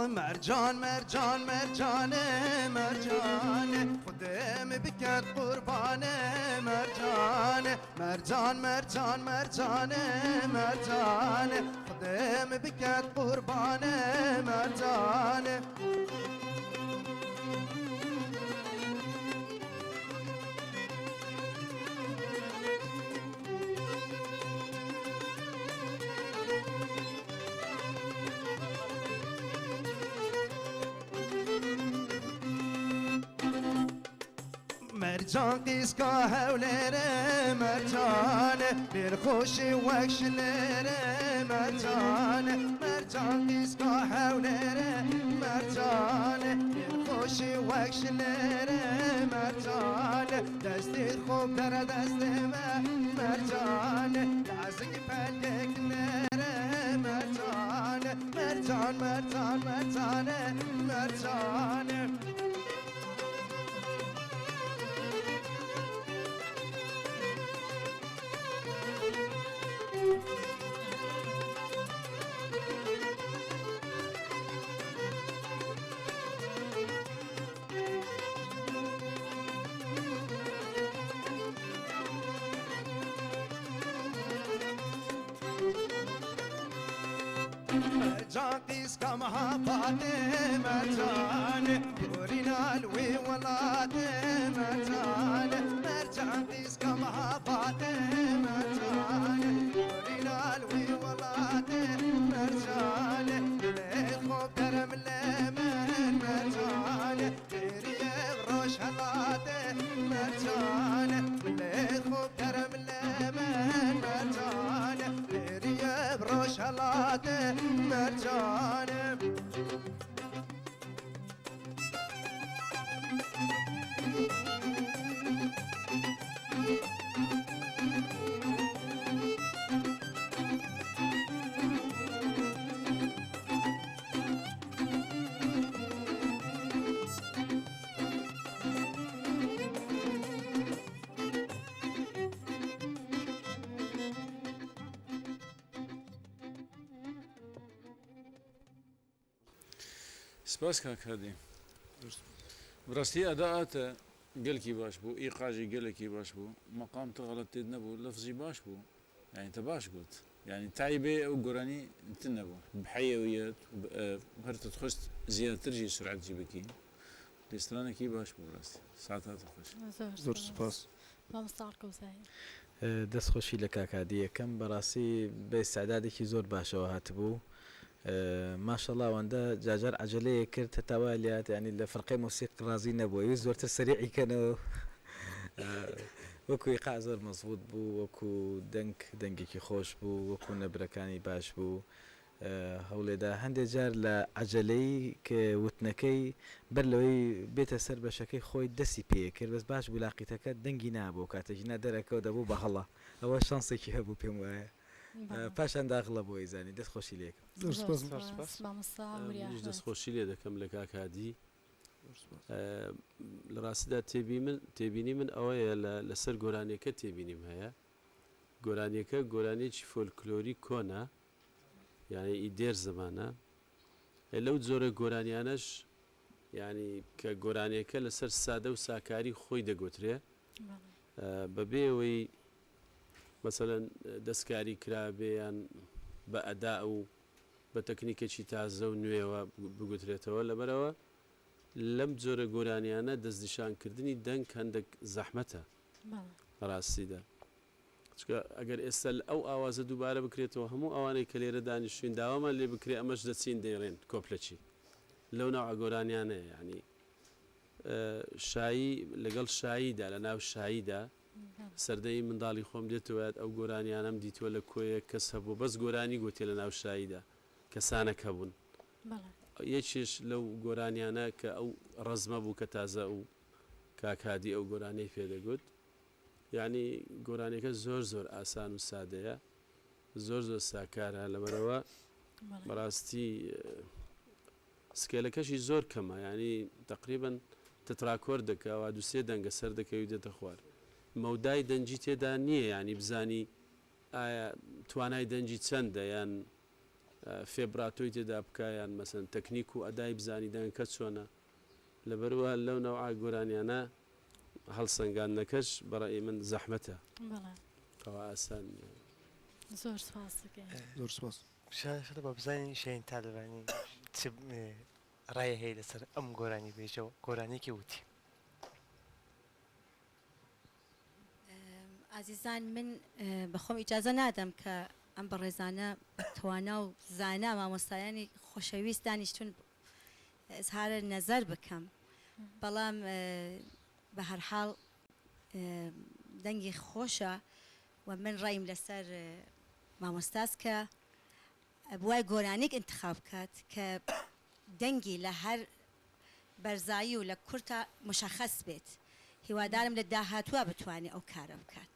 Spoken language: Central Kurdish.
مرجان مرجان مرجانه مرجانه خودم بکرد قربانه مرجانه مرجان مرجان مرجانه مرجانه خودم بکرد قربانه مرجانه مرجان قیسکا هولره مرجان بیر خوشی وکشلره مرجان مرجان قیسکا هولره مرجان بیر خوشی وکشلره مرجان دستی خوب در دست من مرجان لازک پلک نره مرجان مرجان مرجان مرجان مرجان مرجان قيس كما فاتي مرجان ورينا الوي ولاتي مرجان مرجان قيس كما فاتي مرجان ورينا الوي ولاتي مرجان خوب درم لمن مرجان تيري روش هلاتي مرجان خوب درم لمن مرجان تيري بروش هلاتي مرجان سپاس کاک هادی. بەڕاستی ئەداءاتە گەلکی باش بوو، ئیقاژی گەلێکی باش بوو، مەقام تە غەڵەت تێد نەبوو، لەفزی باش بوو، یانی تە باش گوت، یانی تایبێ ئەو گۆرانی تن نەبوو، بحەیەویەت و هەر تە تخواست زیاتر ژی سورعەت ژی بکی، لێسترانێکی باش بوو بەڕاستی. ساعتاتە خۆش. زۆر زۆر سپاس. سپاس. مامۆستا ئەڵکەوزایی. دەست خۆشی لە کاک هادی ئەکەم بەڕاستی بە ئیستعدادێکی زۆر باشەوە هاتبوو ماشەڵا ئەوەندە جاجار عەجەلەیەک کرد هەتا وای لێهات یانی لە فرقەی مۆسیق ڕازی نەبوو ئەویست زۆرتر سەریعی کەنەوە وەکو ئیقاع زۆر مەزبوط بوو وەکو دەنگ دەنگێکی خۆش بوو وەکو نەبرەکانی باش بوو هەوڵێدا هەندێ جار لە عەجەلەی وتنەکەی بەر لەوەی بێتە سەر بەشەکەی خۆی دەستی پێ کرد بەس باش بوو لاقیتەکە دەنگی نابوو کاتێکی نا دەرەکەوت دەبوو بە هەڵە ئەوە شانسێکی هەبوو پێم وایە پاشان داغڵە بۆی زانی دەست خۆشی لێکەم. زۆر زۆر سپاس. سپاس سپاس. مامۆستا وریا منیش ئەحمەد. دەستخۆشی لێ دەکەم لە کاک هادی. لە ڕاستیدا تێبی من تێبینی من ئەوەیە لە لەسەر گۆرانیەکە تێبینیم هەیە گۆرانیەکە گۆرانیەکی فۆلکلۆری کۆنە یانی ئی دێر زەمانە لەو جۆرە گۆرانیانەش یانی کە گۆرانیەکە لەسەر سادە و ساکاری خۆی دەگۆترێ بەبێ ئەوەی مەسەلەن دەستکاری کرابێ یان بە ئەدا و بە تەکنیکێکی تازە و نوێوە بگوترێتەوە لەبەرئەوە لەم جۆرە گۆرانیانە دەستنیشانکردنی دەنگ هەندێک زەحمەتە لە ڕاستیدا چونکە ئەگەر ئێستا ئەو ئاوازە دووبارە بکرێتەوە هەموو ئەوانەی کە لێرە دانیشتوین داوامان لێ بکرێ ئەمەش دەچین دەیڵێن کۆپلەچی لەو ناوە گۆرانیانەیە یعنی شایی لەگەڵ شاییدا لە ناو شاییدا سەردەمی منداڵی خۆم دێتەوە یاد ئەو گۆرانیانەم دیتوە لە کۆیە کەس هەبوو بەس گۆرانی گۆتیە لە ناو شاییدا کەسانەک هەبوون یەکێش لەو گۆرانیانە کە ئەو ڕەزمە بوو کە تازە ئەو کاک هادی ئەو گۆرانیەی پێ دەگوت یانی گۆرانیەکە زۆر زۆر ئاسان و سادەیە زۆر زۆر ساکارە لەبەرەوە بەڕاستی سکێلەکەشی زۆر کەمە یانی تەقریبەن تتراکۆرد دەکا وا دوو سێ دەنگە سەر دەکەوی دێتە خوار مەودای دەنگی تێدا نییە یانی بزانی ئایا توانای دەنگی چەندە یان. فێبراتۆی تێدا بکا یان مەسەن تەکنیک و ئەدای بزانی دەنگەکە چۆنە لەبەروە لەو نەوعە گۆرانیانە هەڵسەنگاندنەکەش بەڕەئی من زەحمەتە بەڵێ. ئەوە ئاسان نیە. زۆر سوپاس دەکەین. زۆر سوپاس. شاشە با بزانین شاهین تالەبانی چ ڕای هەیە لەسەر ئەم گۆرانی بێژە و گۆرانیەکی وتی. ئازیزان من بەخۆم ئیجازە نادەم کە ئەم بەڕێزانە بە توانا و زانا مامۆستایانی خۆشەویست دانیشتون ئیزهار نەزەر بکەم بەڵام بە هەرحاڵ دەنگی خۆشە و من ڕایم لەسەر مامۆستاس کە ئەبوای گۆرانیک ئینتخاب بکات کە دەنگی لە هەر بەرزایی و لە کورتا مشەخەس بێت هیوادارم لە داهاتووا بتوانێ ئەو کارە بکات.